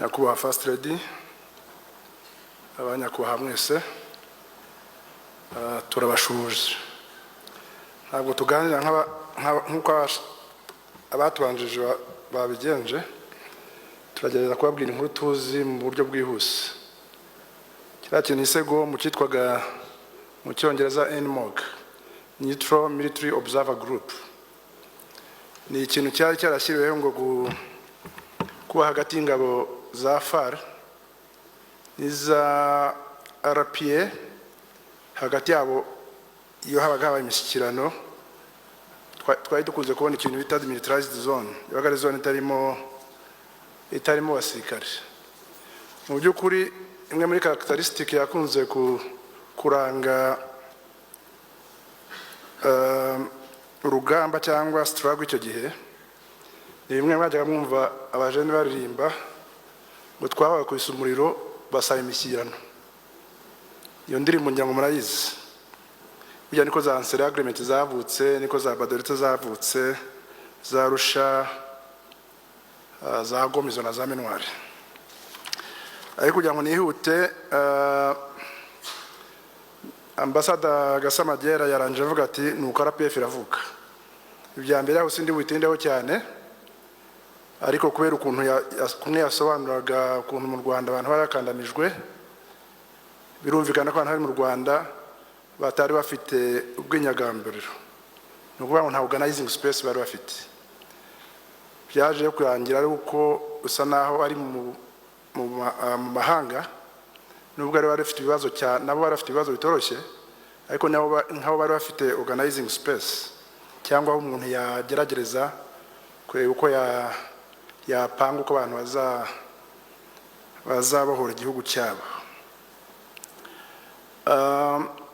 Nyakubahwa First Lady, abanyakubahwa mwese, turabashuhuje. Ntabwo tuganira nk'uko abatubanjije babigenje. Turagerageza kubabwira inkuru tuzi mu buryo bwihuse. Kiriya kintu isego mu cyitwaga mu Cyongereza NMOG, Neutral Military Observer Group, ni ikintu cyari cyarashyiriweho ngo kuba hagati y'ingabo za FAR n'iza RPA. Hagati yabo iyo habaga habaye imishyikirano, twari dukunze kubona ikintu bita demilitarized zone. Yabaga ari zone itarimo abasirikare. Mu by'ukuri, imwe muri characteristic yakunze kuranga urugamba cyangwa struggle icyo gihe ni bimwe mwajyaga mwumva abajene baririmba ngo "Twabakubise umuriro basaba imishyikirano". Iyo ndirimbo ngira ngo murayizi. Burya niko za Ancera Agreement zavutse, niko za Gbadolite zavutse, za Arusha, za Goma, izo na za MINUAR. Ariko kugira ngo nihute, Ambassador Gasamagera yarangije avuga ati "Nuko RPF iravuka". Ibya mbere aho sindi butindeho cyane, ariko kubera ukuntu kumwe yasobanuraga ukuntu mu Rwanda abantu bari bakandamijwe, birumvikana ko abantu bari mu Rwanda batari bafite ubwinyagamburiro. Ni ukuvuga ngo nta organizing space bari bafite. Byaje kurangira ari uko usa naho ari mu mahanga, nubwo bari bafite ibibazo cyane, nabo bari bafite ibibazo bitoroshye, ariko nabo nk'abo bari bafite organizing space cyangwa aho umuntu yageragereza kureba uko yapanga uko abantu bazabohora igihugu cyabo.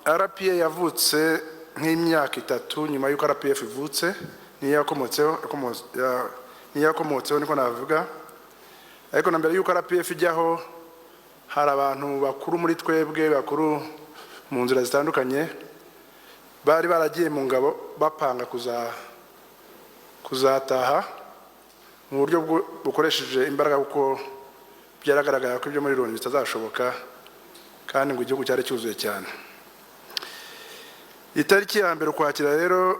RPA yavutse nk'imyaka 3 nyuma y'uko RPF ivutse. Niyo yakomotseho, niyo yakomotseho niko navuga. Ariko na mbere y'uko RPF ijyaho, hari abantu bakuru muri twebwe, bakuru mu nzira zitandukanye, bari baragiye mu ngabo bapanga kuzataha mu buryo bukoresheje imbaraga, kuko byaragaragara ko ibyo muri Loni bitazashoboka, kandi ngo igihugu cyari cyuzuye cyane. Itariki ya 1 Ukwakira rero,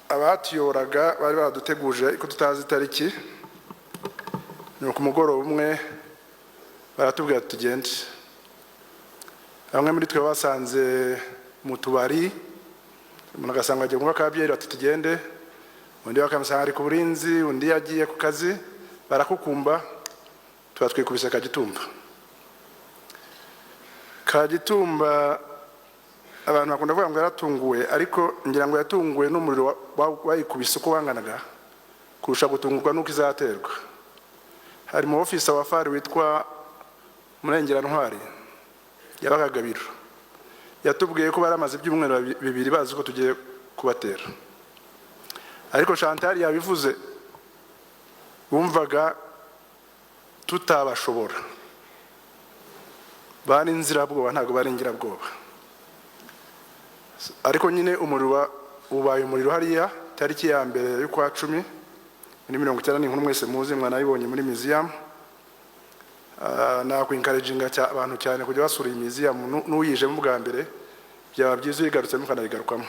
abatuyoboraga bari baraduteguje ko tutazi itariki. Ni ku mugoroba umwe baratubwira tugende. Bamwe muri twe basanze mu tubari, umuntu agasanga agiye kunywa ka byeri, bati "Tugende", undi bakamusanga ari ku burinzi, undi yagiye ku kazi, barakukumba, tuba twikubise Kagitumba. Kagitumba abantu bakunda kuvuga ngo yaratunguwe, ariko ngira ngo yatunguwe n'umuriro wayikubise uko wanganaga kurusha gutungurwa n'uko izaterwa. Hari mu officer wa FAR witwa Murengerantwari, yabaga Gabiro, yatubwiye ko bari amaze ibyumweru 2 bazi ko tugiye kubatera. Ariko Chantal yabivuze, bumvaga tutabashobora. Bari inzirabwoba, ntabwo bari ingirabwoba. Ariko nyine umuriro ubaye umuriro hariya tariki ya 1 y'ukwa 10 muri 90. Ni inkuru mwese muzi, mwanayibonye muri museum. Nakwencouraginga abantu cyane kujya basura iyi museum. N'uyijemo bwa mbere, byaba byiza uyigarutsemo ukanayigarukamo.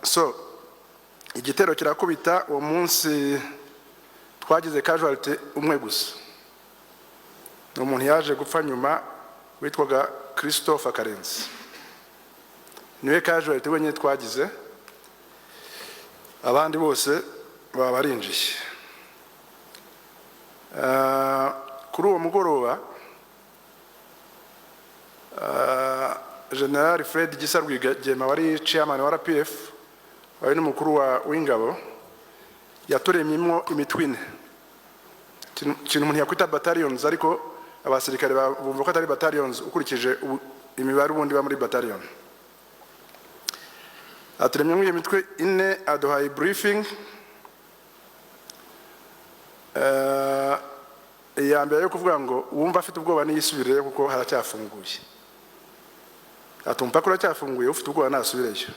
So igitero kirakubita. Uwo munsi twagize casualty umwe gusa, ni umuntu yaje gupfa nyuma witwaga Christopher Karenzi, niwe casualty wenyine twagize. Abandi bose baba barinjiye. Kuri uwo mugoroba, General Fred Gisa Rwigema, wari chairman wa RPF, wari n'umukuru w'ingabo, yaturemyemo imitwe ine, ikintu umuntu yakwita battalions, ariko abasirikare bumva ko atari battalions ukurikije imibare ubundi iba muri battalion. Aturemyemo iyo mitwe ine, aduhaye briefing. Iya mbere yo kuvuga ngo uwumva afite ubwoba niyisubireyo kuko haracyafunguye. Ati "Umupaka uracyafunguye, ufite ubwoba nasubireyo".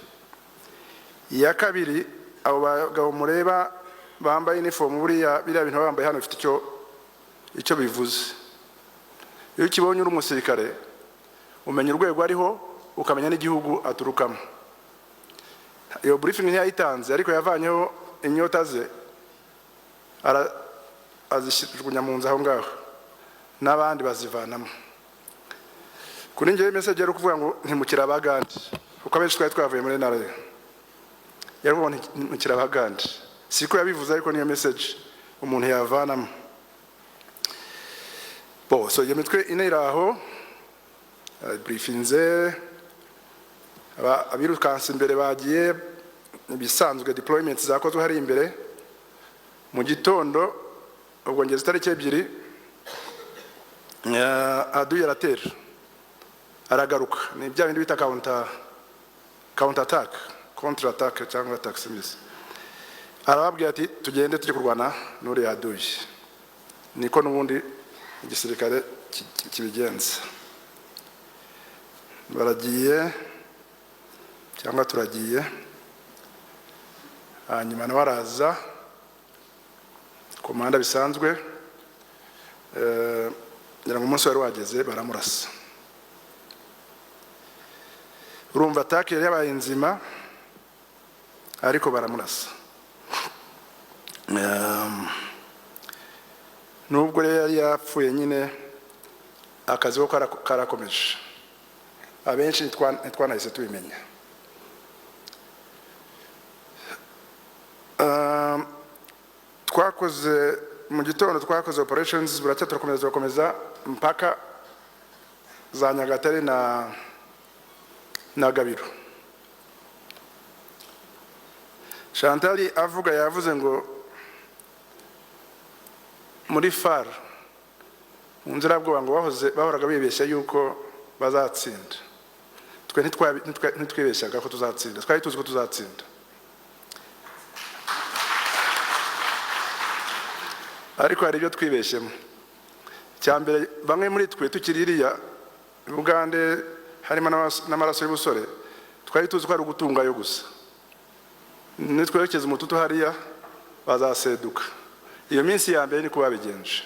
Iya kabiri, abo bagabo mureba bambaye inifomu, buriya biriya bintu baba bambaye hano bifite icyo bivuze. Iyo ukibonye uri umusirikare, umenya urwego ariho, ukamenya n'igihugu aturukamo. Iyo briefing ntiyayitanze, ariko yavanyeho inyota ze, azishyirwa mu nzu aho ngaho, n'abandi bazivanamo. Kuri njyewe message yari ukuvuga ngo ntimukiri Abagande, kuko abenshi twari twavuye muri NRA. Yari kuvuga ngo ntimukiri Abagande. Siko yabivuze, ariko niyo message umuntu yavanamo. Bo, so iyo mitwe ine iri aho briefinze, abirukanse imbere bagiye ibisanzwe, deployment zakozwe hari imbere. Mu gitondo, ubwo ngeze itariki 2, aduyi aratera, aragaruka. Ni bya bindi bita counter attack, contre attack cyangwa attack simbizi. Arababwira ati: "Tugende tujye kurwana n'uriya aduyi." Niko n'ubundi igisirikare kibigenza. Baragiye cyangwa turagiye, hanyuma nawe araza, commander bisanzwe. Ngira ngo umunsi wari wageze, baramurasa. Urumva attack yari yabaye nzima, ariko baramurasa. Nubwo rero yari yapfuye nyine, akazi ko karakomeje. Abenshi ntitwanahise tubimenya. Twakoze mu gitondo, twakoze operations, buracya turakomeza, turakomeza mpaka za Nyagatare na Gabiro. Chantal avuga, yavuze ngo muri FAR, mu nzirabwoba, ngo bahoze bahoraga bibeshya yuko bazatsinda. Twe ntitwibeshyaga ko tuzatsinda, twari tuzi ko tuzatsinda, ariko hari ibyo twibeshyemo. Icya mbere, bamwe muri twe tukiri iriya Bugande, harimo n'amaraso y'ubusore, twari tuzi ko ari ugutungayo gusa, nitwerekeza umututu hariya bazaseduka. Iyo minsi ya mbere niko babigenje.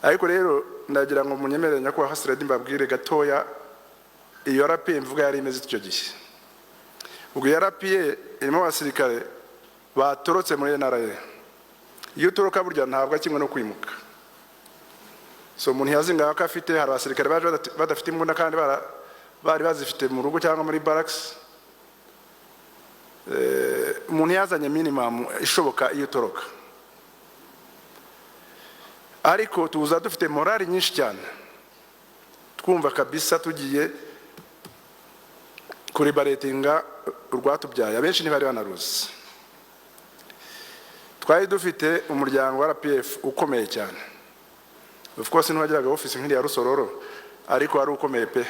Ariko rero ndagira ngo munyemerere, nyakubahwa First Lady, mbabwire gatoya iyo RPA mvuga yari imeze icyo gihe. Ubwo iyo RPA irimo abasirikare batorotse muri NRA. Iyo utoroka burya ntabwo ari kimwe no kwimuka. So umuntu yazingaga ko afite, hari abasirikare baje badafite imbunda kandi bari bazifite mu rugo cyangwa muri barracks. Umuntu yazanye minimum ishoboka iyo utoroka, ariko tuza dufite morali nyinshi cyane, twumva kabisa tugiye kuriberatinga urwatubyaye. Abenshi ntibari banaruzi. Twari dufite umuryango wa RPF ukomeye cyane. Of course ntiwagiraga office nk'iriya Rusororo, ariko wari ukomeye pe.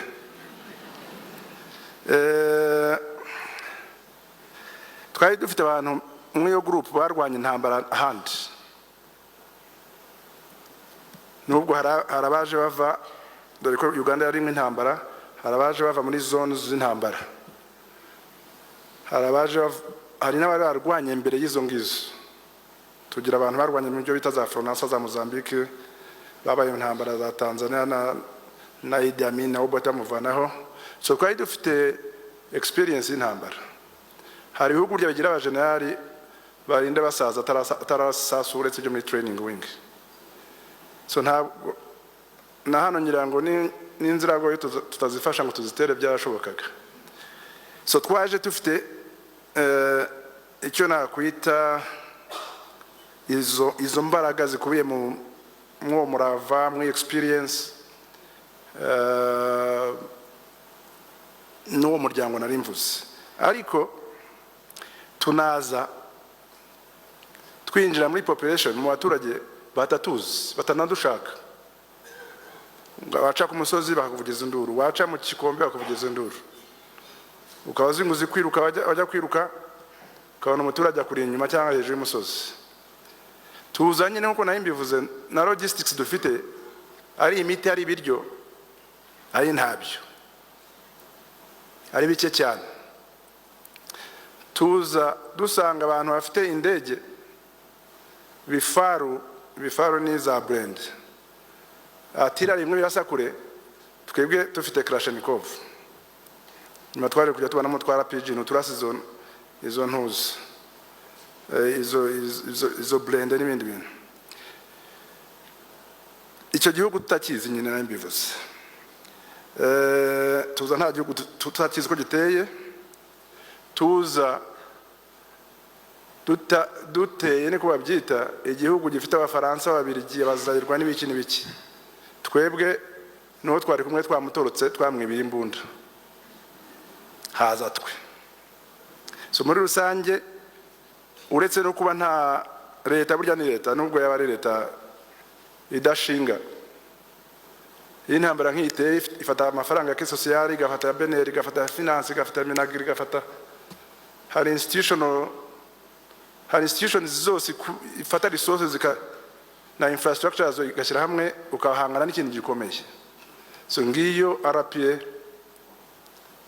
Twari dufite abantu muri iyo group barwanya intambara ahandi, nubwo hari abaje bava, dore ko Uganda yari intambara, hari abaje bava muri zone z'intambara, hari abaje hari n'abari barwanye mbere y'izo ngizo. Tugira abantu barwanye mu byo bita za Fronasa za Mozambique, babaye mu ntambara za Tanzania na Idi Amin na Obote bamuvanaho. So twari dufite experience y'intambara. Hari ibihugu burya bigira abajenerali barinda basaza atarasasu, uretse ibyo muri training wing. So ntabwo na hano ngira ngo n'inziragoye tutazifasha ngo tuzitere, byarashobokaga. So twaje dufite icyo nakwita izo mbaraga zikubiye mu mwuwo murava, muri experience, n'uwo muryango nari mvuze. Ariko tunaza twinjira muri population, mu baturage batatuzi, batanadushaka. Waca ku musozi bakakuvugiza induru, waca mu kikombe bakakuvugiza induru, ukaba uzi ngo uzi kwiruka, wajya kwiruka ukabona umuturage akuri inyuma cyangwa hejuru y'umusozi. Tuza nyine nkuko nari mbivuze, na logistics dufite, ari imiti, ari ibiryo, ari ntabyo, ari bike cyane. Tuza dusanga abantu bafite indege, bifaru. Bifaru ni za burende, atira rimwe birasa kure. Twebwe dufite Kalashnikov. Nyuma twaje kujya tubonamo twa RPG, ntuturasa izo ntuzi, izo burende n'ibindi bintu. Icyo gihugu tutakizi nyine, nayo mbivuze. Tuza nta gihugu tutakizi ko giteye. Tuza duteye, niko babyita, igihugu gifite Abafaransa, Ababiligi, Abazayirwa n'ibiki n'ibiki. Twebwe n'uwo twari kumwe twamutorotse, twamwibiye imbunda, haza twe. So muri rusange, uretse no kuba nta leta, burya ni leta, nubwo yaba ari leta idashinga, iyo intambara nk'iyi iteye, ifata amafaranga ya caisse sociale, igafata ya BNR, igafata ya finance, igafata ya MINAGRI, igafata, hari institutional, hari institutions zose ifata resources na infrastructure yazo igashyira hamwe, ukahangana n'ikintu gikomeye. So ngiyo RPA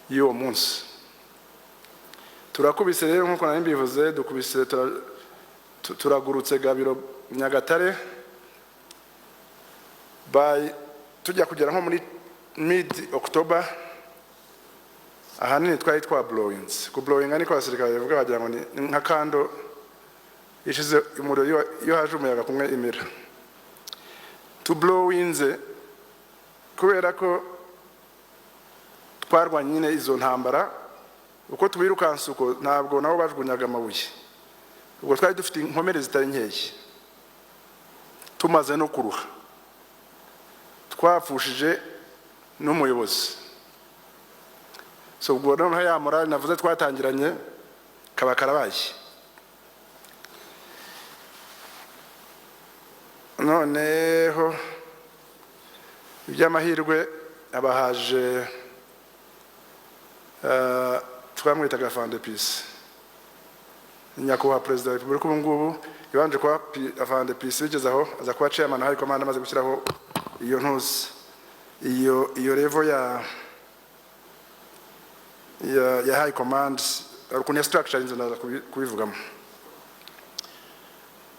y'uwo munsi. Turakubise rero, nk'uko nari mbivuze, dukubise, turagurutse Gabiro, Nyagatare, by tujya kugera nko muri mid October, ahanini twari twa blowinze. Ku blowinga niko abasirikare bavuga, bagira ngo ni nka candle ishize umuriro, iyo haje umuyaga kumwe imira. Tu blowinze kubera ko twarwanye nyine izo ntambara. Uko tubirukansa, uko ntabwo nabo bajugunyaga amabuye. Ubwo twari dufite inkomere zitari nkeya, tumaze no kuruha, twapfushije n'umuyobozi. So ubwo noneho ya morale navuze twatangiranye kaba karabaye. Noneho iby'amahirwe abahaje, twamwitaga afande PC, nyakubahwa Perezida wa Repubulika ubu ngubu. Yabanje kuba afande PC, bigeze aho aza kuba chairman high command, amaze gushyiraho iyo ntuzi, iyo level ya high command, ukuntu ya structure inzu, ndaza kubivugamo.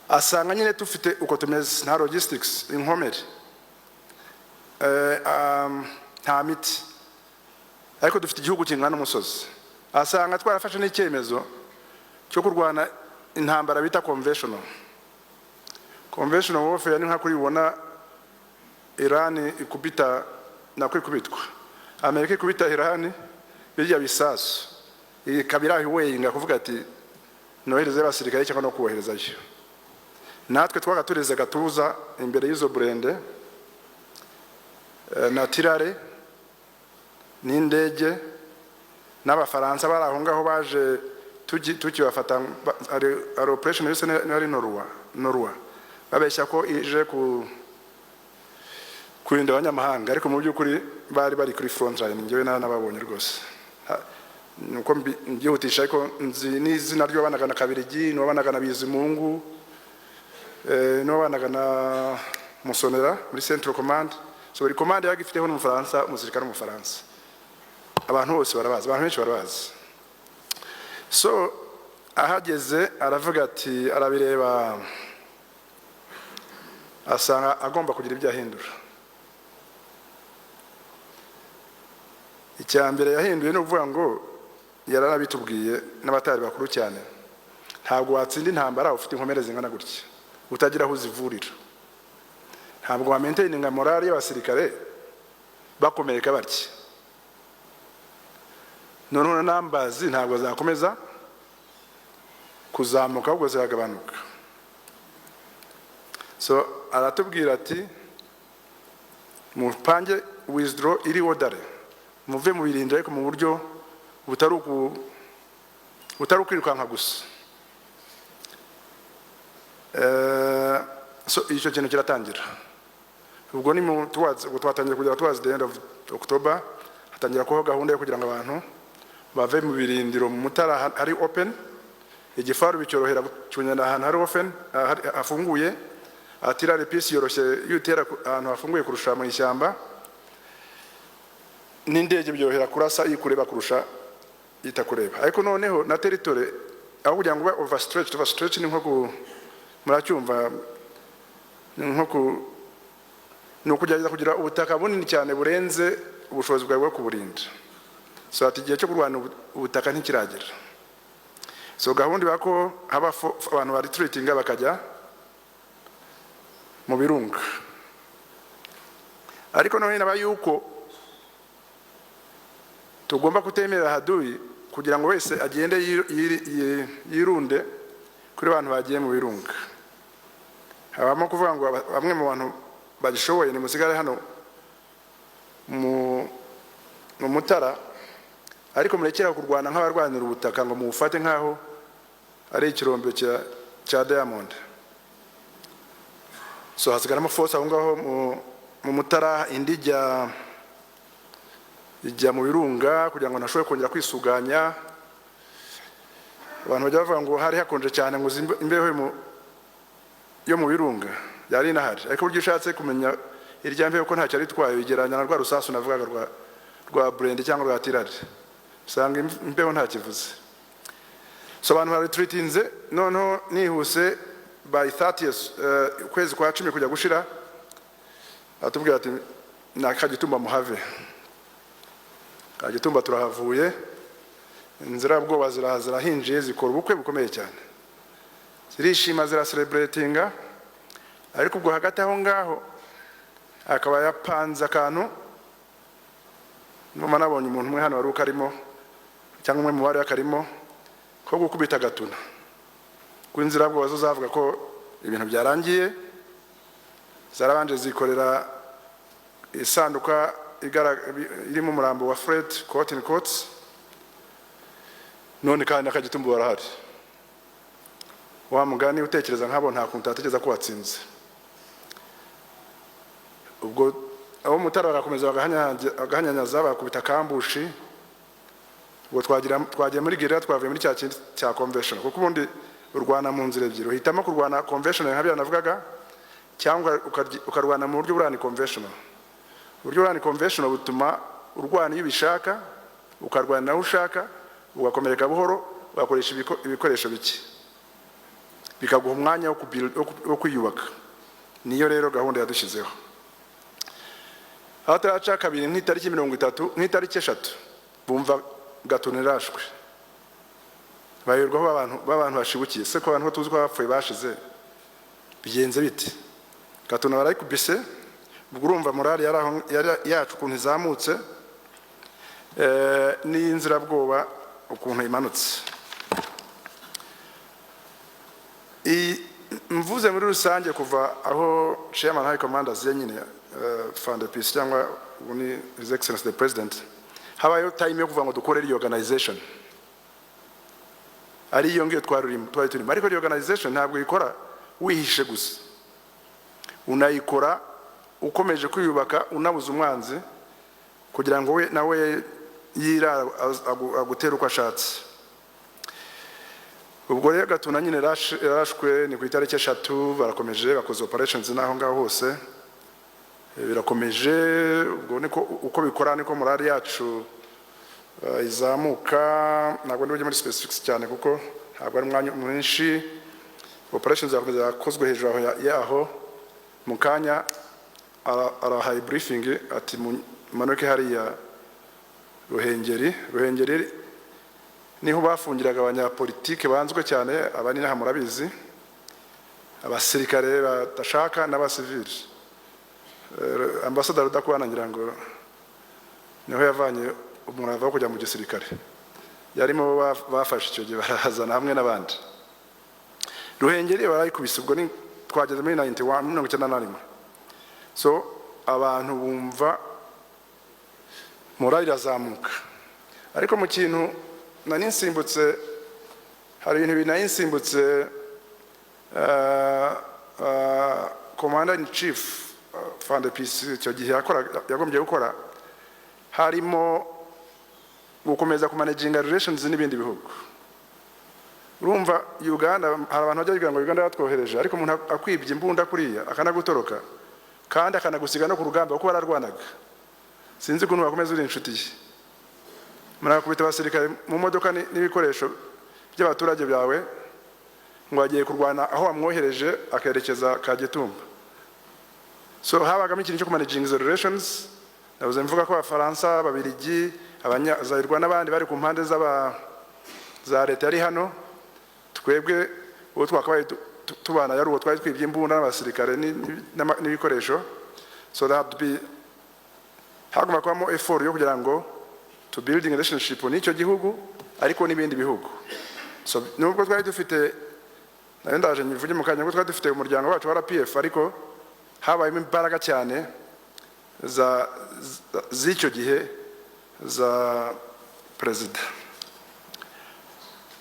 Asanga nyine tufite uko tumeze, nta logistics, inkomere, nta miti, ariko dufite igihugu kingana n'umusozi. Asanga twarafashe n'icyemezo cyo kurwana intambara bita conventional warfare. Ni nka kuri ubona Iran ikubita, nako ikubitwa, Amerika ikubita Iran birya bisasu, ikaba iraho iweyinga kuvuga ati nohereze abasirikare cyangwa no kuboherezayo. Natwe twaga tureze agatuza imbere y'izo burende na tirare n'indege n'Abafaransa bari aho ngaho baje tukibafata. Hari operation yose ari Noruwa, babeshya ko ije ku kurinda abanyamahanga, ariko mu by'ukuri bari bari kuri front line. Njyewe naranababonye rwose. Nuko mbyihutisha, ariko nzi n'izina ry'uwabanaga na Kabirigi, n'uwabanaga na Bizimungu, n'uwabanaga na Musonera muri Central Command. So buri command yabaga ifiteho n'Umufaransa, umusirikare w'Umufaransa. Abantu bose barabazi, abantu benshi barabazi. So ahageze aravuga ati, arabireba, asanga agomba kugira ibyo ahindura. Icya mbere yahinduye ni ukuvuga ngo, yaranabitubwiye n'abatari bakuru cyane, ntabwo watsinda intambara ufite inkomere zingana gutya, utagira aho uzivurira. Ntabwo wamaintaininga morale y'abasirikare bakomereka batya. Noneho na numbers ntabwo zakomeza kuzamuka, ahubwo ziragabanuka. So aratubwira ati mupange withdraw iri orderly, muve mu birindiro, ariko mu buryo butari ukwirukanka gusa. So icyo kintu kiratangira. Ubwo ni mu towards, ubwo twatangiye kugera towards the end of October, hatangira kubaho gahunda yo kugira ngo abantu bave mu birindiro mu Mutara hari open. Igifaru bicyorohera kunyana ahantu hari open, hafunguye. Artillery piece yoroshye iyo utera ahantu hafunguye kurusha mu ishyamba, n'indege byorohera kurasa iyo kureba kurusha. itakureba. Ariko noneho na territory, aho kugira ngo ube overstretched. Overstretched ni nko ku, muracyumva, ni nko ku, ni ukugerageza kugira ubutaka bunini cyane burenze ubushobozi bwawe bwo kuburinda. So ati igihe cyo kurwana ubutaka ntikiragera. So gahunda iba ko haba abantu baretreatinga bakajya mu birunga. Ariko noneho inaba yuko tugomba kutemerera haduyi kugira ngo wese agende yirunde kuri bantu bagiye mu birunga. Habamo kuvuga ngo bamwe mu bantu bagishoboye nimusigare hano mu Mutara, ariko murekere kurwana nk'abarwanira ubutaka ngo muwufate nk'aho ari ikirombe cya diamond. So hasigaramo force aho ngaho mu Mutara, indi ijya mu birunga kugira ngo ntashobore kongera kwisuganya. Abantu bajya bavuga ngo hari hakonje cyane, ngo uzi imbeho yo mu birunga yari inahari. Ariko buryo ushatse kumenya irya mbeho ko ntacyo ari itwaye, ugereranya na rwa rusasu navugaga rwa burende cyangwa rwa tirari, usanga imbeho ntakivuze. So abantu baretreatinze. Noneho nihuse, by 30th, ukwezi kwa 10 kujya gushira, atubwira ati na Kagitumba muhave. Kagitumba turahavuye. Inzirabwoba zirahinjiye, zikora ubukwe bukomeye cyane, zirishima, ziracelebratinga. Ariko ubwo hagati aho ngaho akaba yapanze akantu. Numa nabonye umuntu umwe hano wari ukarimo, cyangwa umwe mu bari akarimo, ko gukubita Gatuna ku inzirabwoba. Zo zavuga ko ibintu byarangiye. Zarabanje zikorera isanduka irimo umurambo wa Fred, quote in quotes. None kandi n'Akagitumba barahari. Wa mugani utekereza nk'abo, nta kuntu utatekereza ko watsinze. Ubwo abo Mutara bagakomeza bagahanyanyaza, bakubita ka ambush. Ubwo twagira twagiye muri guerrilla, twavuye muri cya kindi cya conventional, kuko ubundi urwana mu nzira ebyiri: uhitamo kurwana conventional nka bya navugaga, cyangwa ukarwana mu buryo buri unconventional. Uburyo buri unconventional butuma urwana iyo ubishaka, ukarwana aho ushaka, ugakomereka buhoro, ugakoresha ibikoresho bike, bikaguha umwanya wo kwiyubaka. Niyo rero gahunda yadushyizeho. Aho turaca kabiri, nk'itariki 30, nk'itariki 3, bumva Gatuna irashwe. Bayoberwaho b'abantu bashibukiye se, ko abantu ko tuzi ko bapfuye bashize, bigenze bite? Gatuna barayikubise. Ubwo urumva morale yari aho yari yacu ukuntu izamutse, n'iy'inzirabwoba ukuntu imanutse. Mvuze muri rusange, kuva aho chairman high command aziye nyine, Fande PC cyangwa ubu ni His Excellency the President, habayeho time yo kuvuga ngo dukore reorganization, ari iyo ngiyo twari turimo. Ariko reorganization ntabwo uyikora wihishe gusa, unayikora ukomeje kwiyubaka, unabuza umwanzi kugira ngo we nawe yirara agutere uko ashatse. Ubwo rero Gatuna nyine yarashwe ni ku itariki 3. Barakomeje bakoze operations n'aho ngaho hose. Birakomeje. Ubwo niko uko bikora, niko morale yacu izamuka. Ntabwo ndi bujye muri specifics cyane kuko ntabwo ari umwanya mwinshi. Operations zakomeza yakozwe hejuru aho yaho. Mu kanya arahaye briefing ati mumanuke hariya Ruhengeri. Ruhengeri niho bafungiraga abanyapolitike banzwe cyane, abani n'aha murabizi, abasirikare badashaka n'abasivili. Ambasaderi Rudakubana ngira ngo niho yavanye umurava wo kujya mu gisirikare, yarimo bafashe icyo gihe barazana hamwe n'abandi. Ruhengeri barayikubise. Ubwo ni twageze muri 91, 91. So abantu bumva morale irazamuka. Ariko mu kintu nari nsimbutse, hari ibintu bibiri nari nsimbutse. Commander in chief, Fande PC, icyo gihe yagombye gukora harimo gukomeza kumanaginga relations n'ibindi bihugu. Urumva Uganda, hari abantu bajya bigira ngo Uganda yatwohereje, ariko umuntu akwibye imbunda kuriya, akanagutoroka kandi akanagusiga no ku rugamba kuko bararwanaga, sinzi ukuntu wakomeza uri inshuti ye. Murakubita abasirikare mu modoka n'ibikoresho by'abaturage byawe, ngo agiye kurwana aho wamwohereje, akerekeza Kagitumba. So habagamo ikintu cyo kumanaging izo relations. Nabuze mvuga ko Abafaransa, Ababiligi, Abanyazayirwa n'abandi bari ku mpande z'aba za leta yari hano. Twebwe uwo twakabaye tubana yari uwo twari twibye imbunda n'abasirikare n'ibikoresho. So that had to be, hagomba kubamo effort yo kugira ngo to building relationship n'icyo gihugu, ariko n'ibindi bihugu. So nubwo twari dufite, nayo ndaje nyivuge mu kanya, nubwo twari dufite umuryango wacu wa RPF, ariko habayemo imbaraga cyane z'icyo gihe za perezida,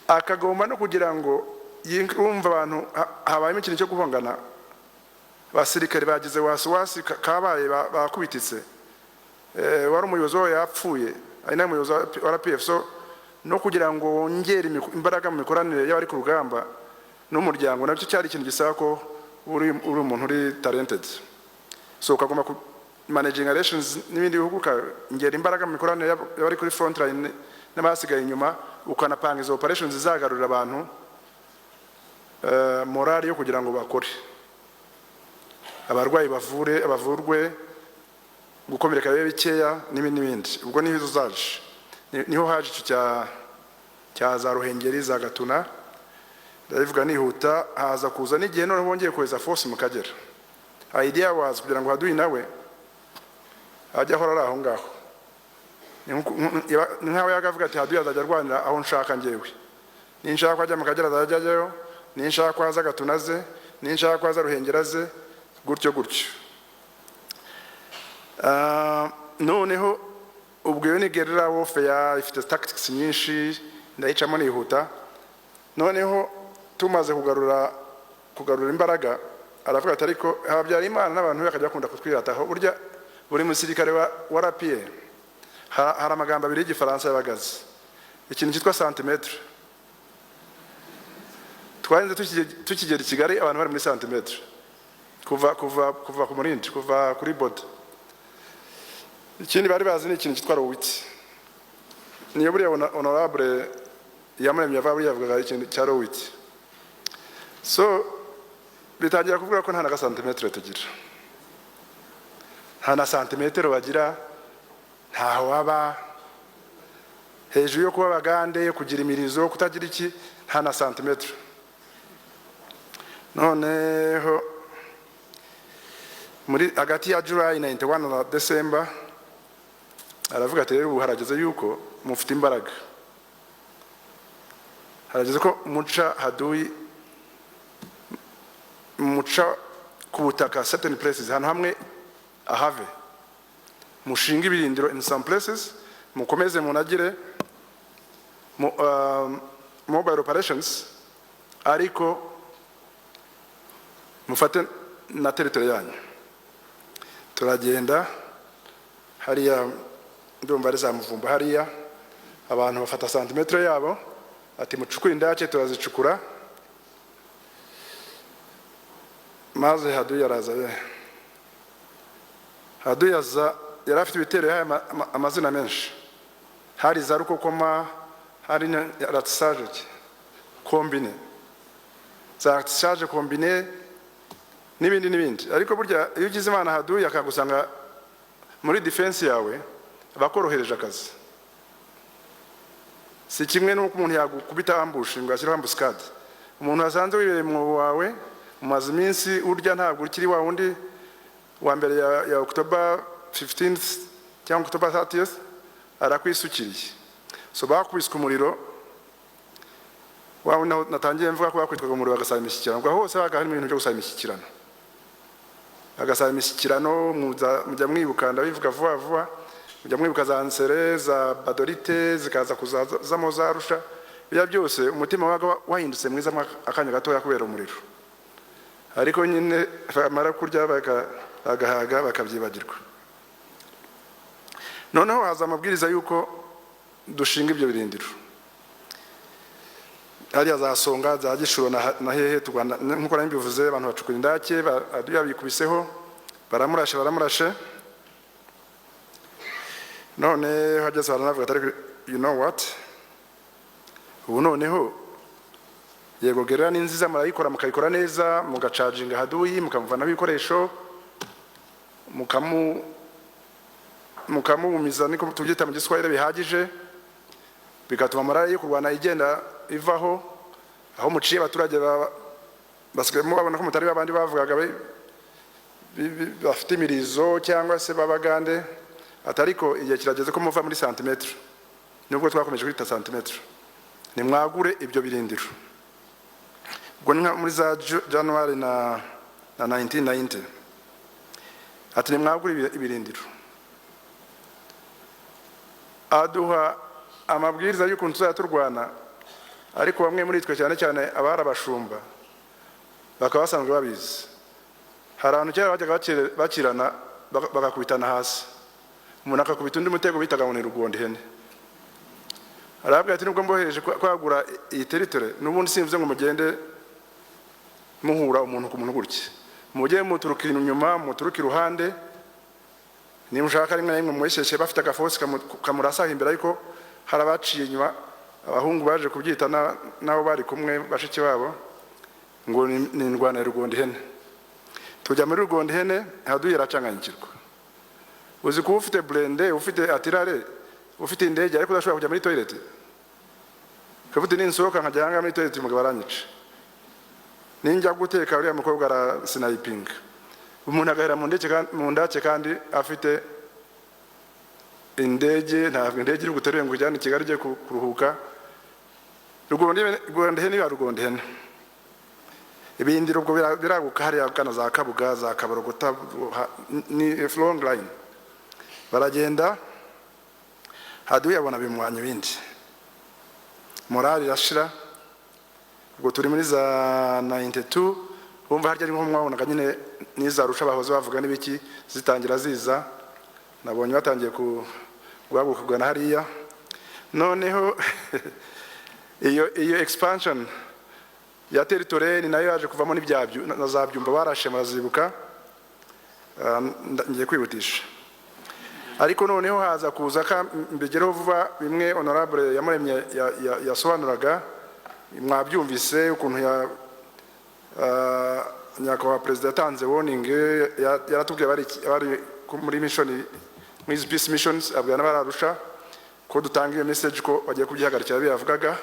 akagomba no kugira ngo yumva abantu. Habayemo ikintu cyo guhongana, abasirikare bagize wasiwasi, kabaye, bakubititse. Wari umuyobozi wabo yapfuye, ari nawe muyobozi wa RPF. So no kugira ngo wongere imbaraga mu mikoranire y'abari ku rugamba n'umuryango, nabyo cyari ikintu gisaba ko uri umuntu uri talented. So ukagomba ku managing relations n'ibindi bihugu, ukongera imbaraga mu mikoranire y'abari kuri front line n'abasigaye inyuma, ukanapanga izo operations zizagarurira abantu morale yo kugira ngo bakore, abarwayi bavure, bavurwe, gukomereka bibe bikeya, n'ibindi n'ibindi. Ubwo niho izo zaje. Niho haje icyo cya za Ruhengeri, za Gatuna, ndabivuga nihuta. Haza kuza n'igihe noneho bongeye kohereza force mu Kagera. Idea was kugira ngo haduyi nawe ajye ahora ari aho ngaho. Ni nk'aho yagavuga ati: "Haduyi azajya arwanira aho nshaka njyewe. Ninshaka ko ajya mu Kagera azajya ajyayo, ninshaka ko aza Gatuna aze, ninshaka ko aza Ruhengeri aze," gutyo gutyo. Noneho ubwo iyo ni guerrilla warfare, ifite tactics nyinshi, ndayicamo nihuta. Noneho tumaze kugarura imbaraga, aravuga ati: "Ariko Habyarimana n'abantu be bakajya bakunda kutwirataho." Burya buri musirikare wa RPA hari amagambo abiri y'Igifaransa yabagaze, ikintu cyitwa santimetre. Twarinze tukigera i Kigali, abantu bari muri santimetre kuva ku Murindi, kuva kuri border. Ikindi bari bazi ni ikintu cyitwa le huit. Niyo buriya honorable Iyamuremye ava, buriya yavugaga ikintu cya le huit. So bitangira kuvuga ko nta na gasantimetero tugira, nta na santimetero bagira, ntaho waba hejuru yo kuba abagande, kugira imirizo, kutagira iki, nta na santimetero. Noneho muri hagati ya July 91 na December, aravuga ati: "Rero ubu harageze yuko mufite imbaraga, harageze ko muca haduyi, muca ku butaka certain places, ahantu hamwe ahave, mushinga ibirindiro in some places, mukomeze munagire mobile operations, ariko mufate na territory yanyu." Turagenda hariya, ndumva ari za Muvumba hariya, abantu bafata santimetero yabo, ati: "Mucukure indake." Turazicukura, maze haduyi araza. Haduyi aza yari afite ibitero yahaye amazina menshi. Hari za Rukokoma, hari na ratissage combiné, za ratissage combiné n'ibindi n'ibindi. Ariko burya iyo ugize Imana haduyi akagusanga muri defense yawe, bakorohereje akazi. Si kimwe n'uko umuntu yagukubita ambush, ngo ashyireho embuscade. Umuntu wasanze wibereye mu mwobo wawe, umaze iminsi urya, ntabwo ukiri wa wundi wa mbere ya October 15th cyangwa October 30th, arakwisukiriye. So bakubiswe umuriro wa wundi natangiye mvuga ko bakwitwaga umuriro, bagasaba imishyikirano. Ubwo hose habaga harimo ibintu byo gusaba imishyikirano, bagasaba imishyikirano. Mujya mwibuka, ndabivuga vuba vuba, mujya mwibuka za Nsere, za Gbadolite, zikaza kuzamo za Arusha. Biriya byose umutima wabaga wahindutse mwiza mo akanya gatoya kubera umuriro, ariko nyine bamara kurya bagahaga bakabyibagirwa. Noneho haza amabwiriza y'uko dushinga ibyo birindiro hariya za Songa, za Gishuro na hehe turwana. Nk'uko nari mbivuze, abantu bacukura indake, yabikubiseho, baramurashe, baramurashe. None hageze baranavuga ati: "Ariko "You know what, ubu noneho yego guerrilla ni nziza, murayikora, mukayikora neza, mugacaginga haduyi, mukamuvanaho ibikoresho, mukamubumiza, niko tubyita mu Giswahili, bihagije, bigatuma morale yo kurwana igenda ivaho. Aho muciye abaturage basigayemo babona ko mutari babandi bavugaga bafite imirizo cyangwa se b'Abagande. Atariko igihe kirageze ko muva muri santimetero, nubwo twakomeje kwita santimetero, nimwagure ibyo birindiro." Ubwo ni nka muri za January na 1990. Ati: "Nimwagure ibirindiro." Aduha amabwiriza y'ukuntu tuzajya turwana, ariko bamwe muri twe, cyane cyane abari abashumba, bakaba basanzwe babizi. Hari ahantu kera bajyaga bakirana, bagakubitana hasi, umuntu akakubita undi mutego bitaga ngo ni rugonda ihene. Arababwira ati: "Nubwo mbohereje kwagura iyi territory, n'ubundi simvuze ngo mugende muhura umuntu ku muntu gutya. Mujye muturuka inyuma, muturuke iruhande, niba mushaka rimwe na rimwe mubeshyeshye bafite agafosi kamurasaho imbere." Ariko hari abaciye inyuma, abahungu baje kubyita n'abo bari kumwe, bashiki babo, ngo ni indwana ya rugonda ihene. Tujya muri rugonda ihene, haduye aracanganyikirwa. Uzi kuba ufite blindé, ufite artillerie, ufite indege, ariko udashobora kujya muri toilette? Ukavuga: "Ninsohoka nkajya ahangaha muri toilette, umugabo aranyica. Ninjya guteka, uriya mukobwa arasinayipinga." Umuntu agahera mu ndege mu ndake kandi afite indege. Ntabwo indege iri buguterure ngo ujyane i Kigali ujye kuruhuka. Rugonda ihene iba rugonda ihene. Ibindiro ubwo biraguka hariya gana za Kabuga, za Kabarogota, ni long line. Baragenda, haduye abona bimwanya ibindi, morale irashira. Ubwo turi muri za 92. Bumva harya ari nko mwabonaga nyine n'iza Arusha bahoze bavuga n'ibiki zitangira ziza, nabonye batangiye guhaguruka kugana hariya. Noneho iyo expansion ya territory ni nayo yaje kuvamo n'ibyabyo na za Byumba barashe, murazibuka. Ngiye kwihutisha, ariko noneho haza kuza ka mbigereho vuba bimwe honorable Yamuremye yasobanuraga. Mwabyumvise ukuntu ya nyakubahwa perezida yatanze warning, yaratubwiye bari muri mission, muri izi peace missions, abwira n'abararusha ko dutanga iyo message ko bagiye kubyihagarikira. Biyavugaga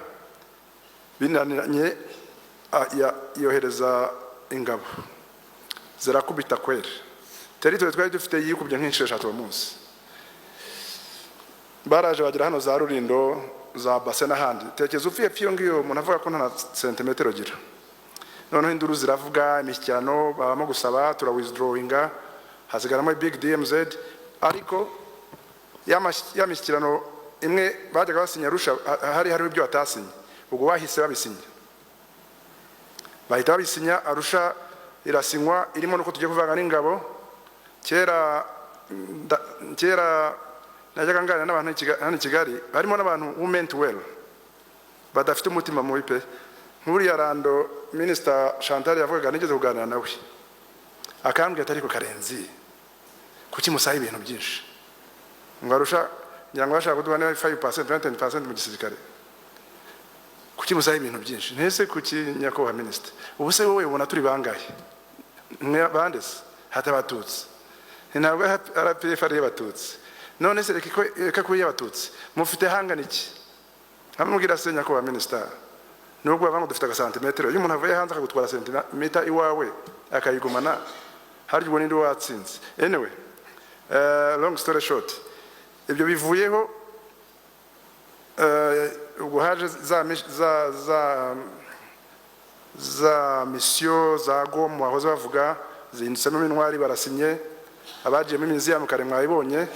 binaniranye, yohereza ingabo zirakubita kweri. Territory twari dufite yikubye nk'inshuro 3 uwo munsi. Baraje bagera hano za Rurindo, za Base n'ahandi. Tekereza upfuye pfiyo ngiyo, umuntu avuga ko nta na sentimetero agira. Noneho induru ziravuga, imishyikirano babamo gusaba, turawithdrawinga, hasigaramo big DMZ. Ariko ya mishyikirano imwe bajyaga basinya Arusha, hari hariho ibyo batasinye. Ubwo bahise babisinya, bahita babisinya. Arusha irasinywa irimo nuko tugiye kuvanga n'ingabo. Kera kera najyaga nganira n'abantu hano i Kigali, harimo n'abantu who meant well, badafite umutima mubi pe. Nk'uriya Rando, Minisita Chantal yavugaga, nigeze kuganira nawe, akambwira ati: "Ariko Karenzi, kuki musaba ibintu byinshi?" Ngo Arusha ngira ngo bashaka kuduha niba 5% 10% mu gisirikare. "Kuki musaba ibintu byinshi?" Ntese kuki, nyakubahwa minisita? Ubu se wowe ubona turi bangahe? Mwe bande se hata Abatutsi? Ntabwo RPF ari iy'Abatutsi. None se reka kuba iy'Abatutsi, mufite hangana iki? Nkamubwira: "Se nyakubahwa minisita, nubwo bavuga ngo dufite agasantimetero, iyo umuntu avuye hanze akagutwara sentimeta iwawe akayigumana, harya ubwo ninde watsinze?" Anyway, long story short, ibyo bivuyeho, ubwo haje za mission za GOMN bahoze bavuga, zihinditsemo MINUAR, barasinye. Abagiyemo imizi kare mwabibonye,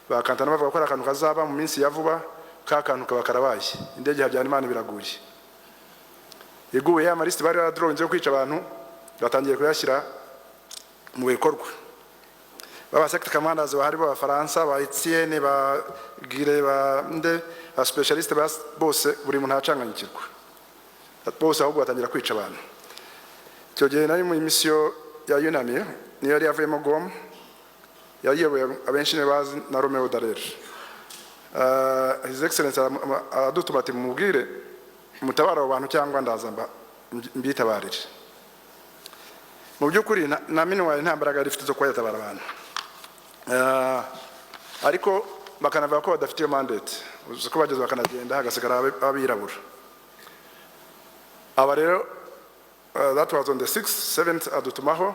bakantana bavuga ko ari akantu kazaba mu minsi ya vuba. Ka kantu kaba karabaye, indege ya Habyarimana biraguye. Iguye, ya malisiti bari baradrawinze yo kwica abantu batangiye kuyashyira mu bikorwa. Baba sector commanders bahari b'Abafaransa, ba Etienne, ba Gire, ba nde, ba specialiste bose, buri muntu aracanganyikirwa. Bose ahubwo batangira kwica abantu. Icyo gihe nari mu mission ya UNAMIR, niyo yari yavuyemo GOMN, yayiyoboye abenshi niyo bazi, na Romeo Dallaire. His Excellency aradutuma ati: "Mubwire mutabara abo bantu cyangwa ndaza mbitabarire." Mu by'ukuri na MINUAR nta mbaraga yari ifite zo kuba yatabara abantu. Ariko bakanavuga ko badafite iyo mandate. Uzi ko bageze bakanagenda, hagasigara abirabura. Aba rero, that was on the 6th, 7th adutumaho,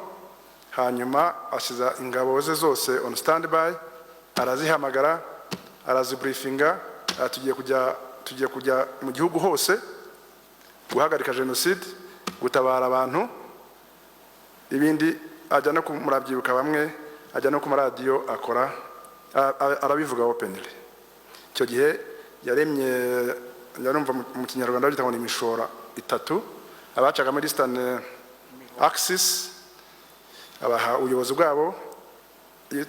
hanyuma ashiza ingabo ze zose on standby, arazihamagara, arazibriefinga, tugiye kujya mu gihugu hose guhagarika jenoside, gutabara abantu. Ibindi ajya no murabyibuka bamwe, ajya no ku maradiyo akora arabivuga openly. Icyo gihe yaremye, yarumva mu Kinyarwanda babyita ngo ni imishora itatu. Abacaga muri Eastern Axis abaha ubuyobozi bwabo,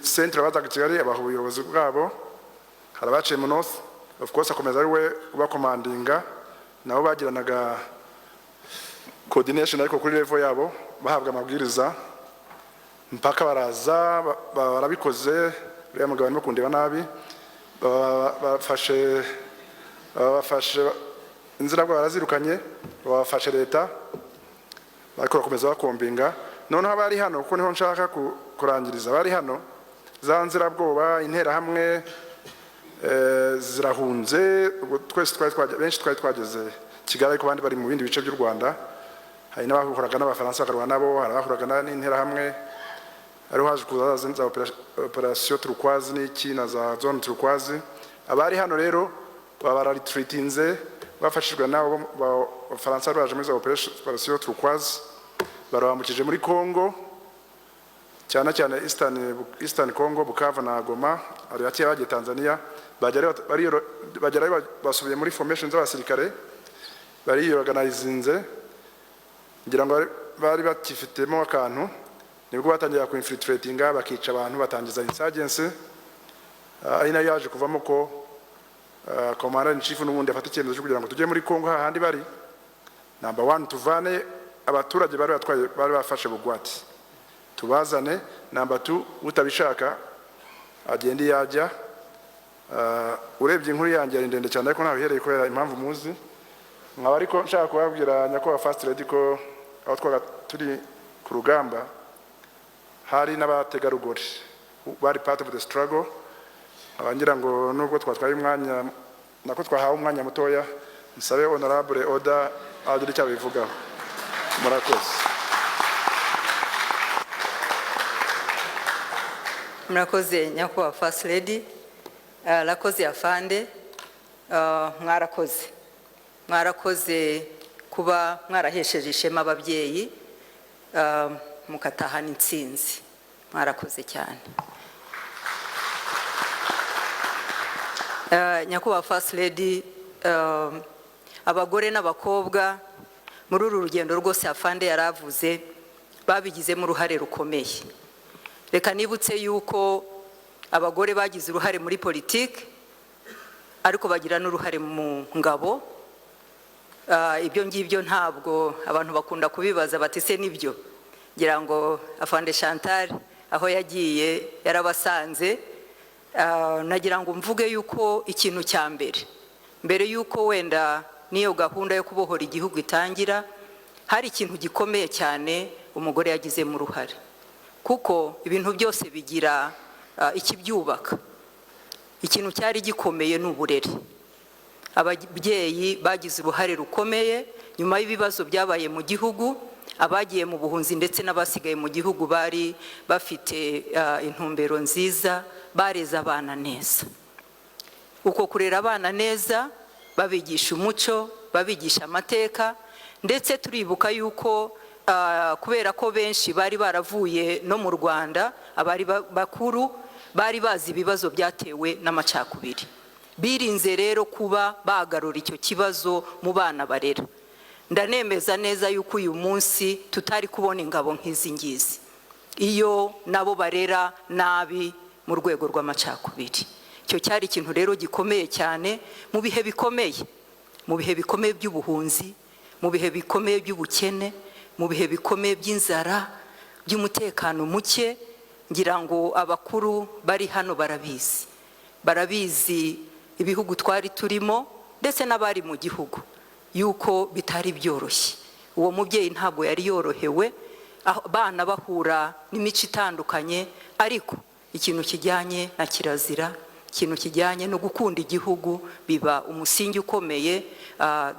centre abazaga i Kigali abaha ubuyobozi bwabo, hari abaciye mu north, of course akomeza ari we ubacommandinga, nabo bagiranaga coordination ariko kuri level yabo, bahabwa amabwiriza mpaka baraza barabikoze. Uriya mugabo arimo kundeba nabi. Bafashe inzirabwoba, barazirukanye, babafashe leta, ariko bakomeza bakombinga. Noneho abari hano, kuko niho nshaka kurangiriza, abari hano, za nzirabwoba, interahamwe zirahunze. Ubwo twese benshi twari twageze Kigali, ariko abandi bari mu bindi bice by'u Rwanda. Hari n'abahuraga n'Abafaransa bakarwana nabo, hari abahuraga n'interahamwe. Hariho haje kuza za opération Turquoise n'iki na za zone Turquoise. Abari hano rero baba bararetreatinze, bafashijwe nabo Abafaransa bari baje muri za opération Turquoise, barabambukije muri Congo, cyane cyane Eastern Congo, Bukavu na Goma. Hari bakeya bagiye Tanzania. Bagerayo basubiye muri formation z'abasirikare, bariyorganizinze. Ngira ngo bari bakifitemo akantu, nibwo batangira ku infiltratinga, bakica abantu, batangiza insurgency. Ari nayo yaje kuvamo ko commander in chief n'ubundi afata icyemezo cyo kugira ngo tujye muri Congo hahandi bari. Number one, tuvane abaturage bari batwaye, bari bafashe bugwate, tubazane. Number two, utabishaka agende iyo ajya. Urebye inkuru yanjye yari ndende cyane, ariko ntaho ihereye kubera impamvu muzi. Nkaba ariko nshaka kubabwira, nyakubahwa First Lady, ko aho twaga turi ku rugamba hari n'abategarugori bari part of the struggle. Nkaba ngira ngo nubwo twatwaye umwanya, nako twahawe umwanya mutoya, nsabe Honorable Oda agira icyo abivugaho. Murakoze. Murakoze, nyakubahwa First Lady. Rakoze afande. Mwarakoze, mwarakoze kuba mwarahesheje ishema ababyeyi, mukatahana intsinzi. Mwarakoze cyane. Nyakubahwa First Lady, abagore n'abakobwa muri uru rugendo rwose afande yaravuze babigizemo uruhare rukomeye. Reka nibutse yuko abagore bagize uruhare muri politiki, ariko bagira n'uruhare mu ngabo. Ibyo ngibyo ntabwo abantu bakunda kubibaza bati: "Se nibyo?" Ngira ngo afande Chantal aho yagiye yarabasanze. Nagira ngo mvuge yuko ikintu cya mbere, mbere yuko wenda n'iyo gahunda yo kubohora igihugu itangira, hari ikintu gikomeye cyane umugore yagizemo uruhare, kuko ibintu byose bigira ikibyubaka. Ikintu cyari gikomeye ni uburere. Ababyeyi bagize uruhare rukomeye nyuma y'ibibazo byabaye mu gihugu. Abagiye mu buhunzi ndetse n'abasigaye mu gihugu bari bafite intumbero nziza, bareze abana neza. Uko kurera abana neza, babigisha umuco, babigisha amateka, ndetse turibuka yuko kubera ko benshi bari baravuye no mu Rwanda, abari bakuru bari bazi ibibazo byatewe n'amacakubiri, birinze rero kuba bagarura icyo kibazo mu bana barera. Ndanemeza neza yuko uyu munsi tutari kubona ingabo nk'izi ngizi iyo nabo barera nabi mu rwego rw'amacakubiri. Icyo cyari ikintu rero gikomeye cyane mu bihe bikomeye, mu bihe bikomeye by'ubuhunzi, mu bihe bikomeye by'ubukene, mu bihe bikomeye by'inzara, by'umutekano muke. Ngira ngo abakuru bari hano barabizi, barabizi. Ibihugu twari turimo ndetse n'abari mu gihugu, yuko bitari byoroshye. Uwo mubyeyi ntabwo yari yorohewe, abana bahura n'imico itandukanye, ariko ikintu kijyanye na kirazira, ikintu kijyanye no gukunda igihugu biba umusingi ukomeye.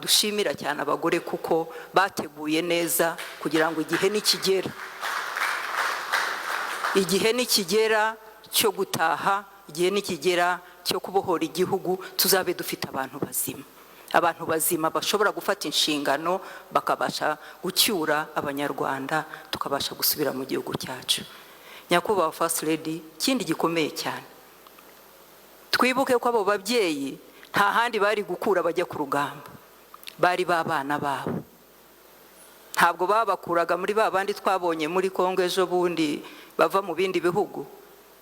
Dushimira cyane abagore kuko bateguye neza kugira ngo igihe nikigera cyo gutaha, igihe nikigera cyo kubohora igihugu, tuzabe dufite abantu bazima, abantu bazima bashobora gufata inshingano, bakabasha gucyura Abanyarwanda, tukabasha gusubira mu gihugu cyacu. Nyakubahwa First Lady, ikindi gikomeye cyane, twibuke ko abo babyeyi nta handi bari gukura bajya ku rugamba, bari b'abana babo. Ntabwo babakuraga muri ba bandi twabonye muri Kongo ejo bundi bava mu bindi bihugu.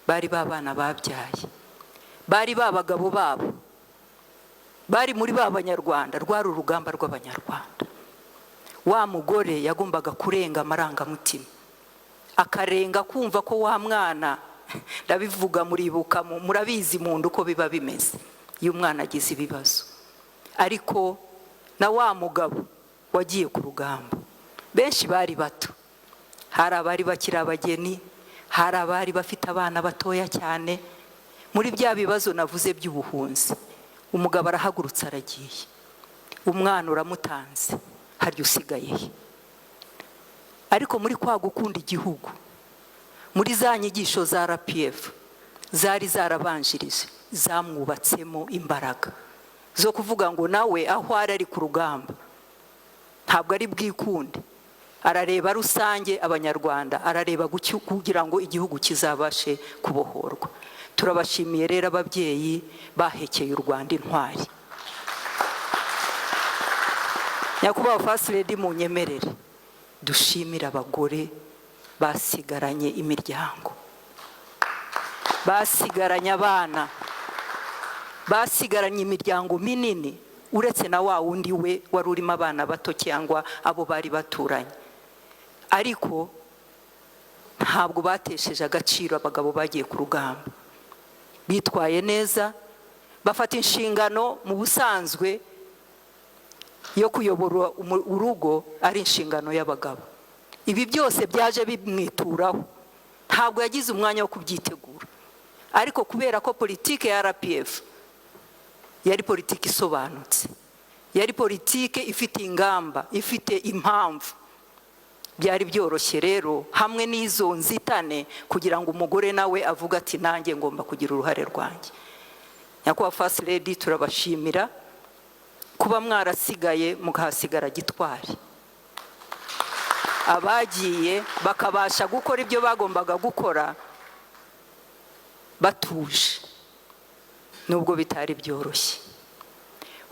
Bari b'abana babyaye, bari ba bagabo babo, bari muri ba Banyarwanda. Rwari urugamba rw'Abanyarwanda. Wa mugore yagombaga kurenga amarangamutima, akarenga kumva ko wa mwana, ndabivuga muribuka, murabizi mu nda uko biba bimeze iyo umwana agize ibibazo. Ariko na wa mugabo wagiye ku rugamba, benshi bari bato, hari abari bakiri abageni, hari abari bafite abana batoya cyane. Muri bya bibazo navuze by'ubuhunzi, umugabo arahagurutse aragiye, umwana uramutanze, harya usigaye he? Ariko muri kwa gukunda igihugu, muri za nyigisho za RPF zari zarabanjirije, zamwubatsemo imbaraga zo kuvuga ngo nawe aho ari ku rugamba ntabwo ari bwikunde, arareba rusange Abanyarwanda, arareba kugira ngo igihugu kizabashe kubohorwa. Turabashimiye rero ababyeyi bahekeye u Rwanda intwari. Nyakubahwa First Lady, munyemerere dushimire abagore basigaranye imiryango, basigaranye abana, basigaranye imiryango minini, uretse na wa wundi we wari urimo abana bato cyangwa abo bari baturanye. Ariko ntabwo batesheje agaciro abagabo bagiye ku rugamba. Bitwaye neza, bafata inshingano. Mu busanzwe yo kuyobora urugo ari inshingano y'abagabo. Ibi byose byaje bimwituraho, ntabwo yagize umwanya wo kubyitegura. Ariko kubera ko politike ya RPF yari politiki isobanutse, yari politike ifite ingamba, ifite impamvu, byari byoroshye rero hamwe n'izo nzitane kugira ngo umugore nawe avuge ati: "Nanjye ngomba kugira uruhare rwanjye." Nyakubahwa First Lady, turabashimira kuba mwarasigaye, mukahasigara gitwari, abagiye bakabasha gukora ibyo bagombaga gukora batuje, nubwo bitari byoroshye.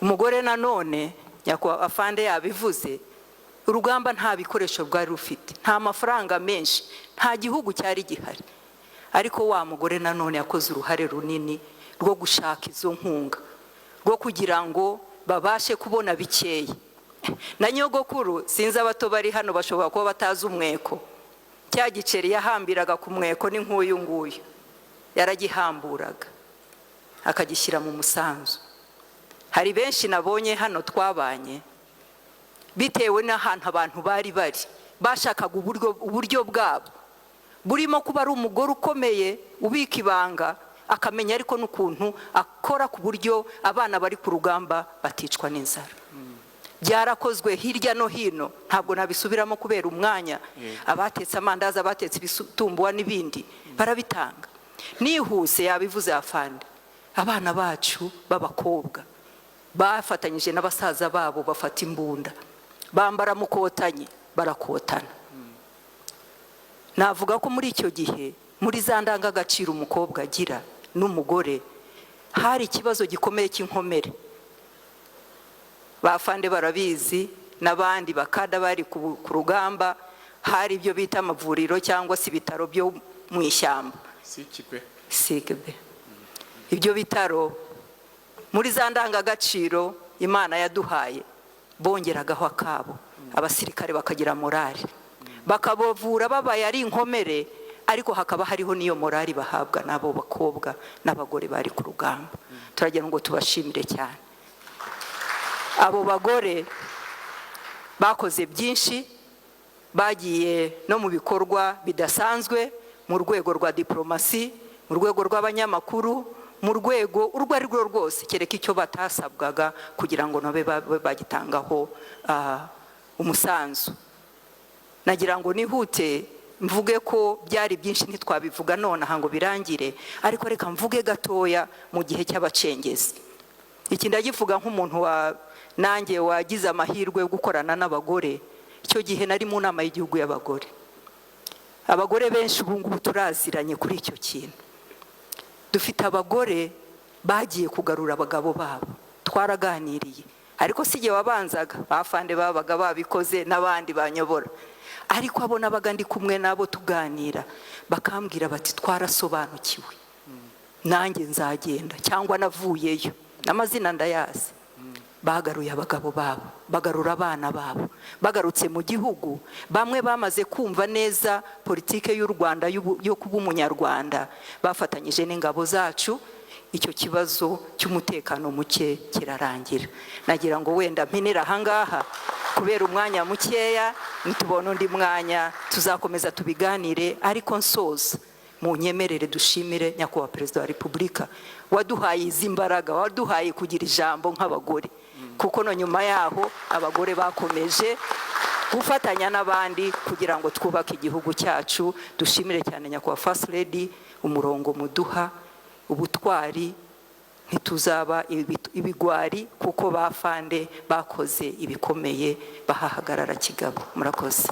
Umugore nanone, nyakubahwa afande yabivuze, urugamba nta bikoresho bwari rufite, nta mafaranga menshi, nta gihugu cyari gihari. Ariko wa mugore nanone yakoze uruhare runini rwo gushaka izo nkunga, rwo kugira ngo babashe kubona bikeya. Na nyogokuru, sinzi abato bari hano bashobora kuba batazi umweko, cya giceri yahambiraga ku mweko ni nk'uyu nguyu, yaragihamburaga akagishyira mu musanzu. Hari benshi nabonye hano twabanye, bitewe n'ahantu abantu bari bari, bashakaga uburyo bwabo burimo kuba ari umugore ukomeye ubika ibanga, akamenya ariko n'ukuntu akora ku buryo abana bari ku rugamba baticwa n'inzara. Byarakozwe hirya no hino, ntabwo nabisubiramo kubera umwanya. Abatetse amandazi, abatetse ibitumbuwa n'ibindi barabitanga. Nihuse, yabivuze afande, abana bacu b'abakobwa bafatanyije n'abasaza babo, bafata imbunda, bambara mukotanyi, barakotana. Navuga ko muri icyo gihe, muri za ndangagaciro umukobwa agira n'umugore, hari ikibazo gikomeye cy'inkomere. Bafande barabizi n'abandi bakada bari ku rugamba, hari ibyo bita amavuriro cyangwa se ibitaro byo mu ishyamba. Sikipe. Sikibe. Ibyo bitaro, muri za ndangagaciro Imana yaduhaye, bongeragaho akabo, abasirikare bakagira morale, bakabavura babaye ari inkomere. Ariko hakaba hariho n'iyo morali bahabwa n'abo bakobwa n'abagore bari ku rugamba. Turagira ngo tubashimire cyane. Abo bagore bakoze byinshi, bagiye no mu bikorwa bidasanzwe mu rwego rwa diplomasi, mu rwego rw'abanyamakuru, mu rwego urwo ari rwo rwose, kereka icyo batasabwaga kugira ngo nabe babe bagitangaho umusanzu. Nagira ngo nihute mvuge ko byari byinshi, ntitwabivuga nonaha ngo birangire, ariko reka mvuge gatoya mu gihe cy'abacengezi. Iki ndagivuga nk'umuntu wa nanjye wagize amahirwe yo gukorana n'abagore. Icyo gihe nari mu nama y'igihugu y'abagore. Abagore benshi ubu ngubu turaziranye kuri icyo kintu. Dufite abagore bagiye kugarura abagabo babo, twaraganiriye, ariko si igihe wabanzaga, bafande babaga babikoze n'abandi banyobora. Ariko abo nabaga ndi kumwe nabo tuganira, bakambwira bati: "Twarasobanukiwe, nanjye nzagenda," cyangwa "Navuyeyo," n'amazina ndayazi. Bagaruye abagabo babo, bagarura abana babo. Bagarutse mu gihugu, bamwe bamaze kumva neza politike y'u Rwanda yo kuba umunyarwanda, bafatanyije n'ingabo zacu, icyo kibazo cy'umutekano muke kirarangira. Nagira ngo wenda mpinire ahangaha kubera umwanya mukeya. Nitubona undi mwanya tuzakomeza tubiganire. Ariko nsoza, mu nyemerere dushimire Nyakubahwa Perezida wa Repubulika waduhaye izi mbaraga, waduhaye kugira ijambo nk'abagore, kuko no nyuma yaho abagore bakomeje gufatanya n'abandi kugira ngo twubake igihugu cyacu. Dushimire cyane Nyakubahwa First Lady, umurongo muduha, ubutwari. Ntituzaba ibigwari kuko bafande bakoze ibikomeye, bahahagarara kigabo. Murakoze.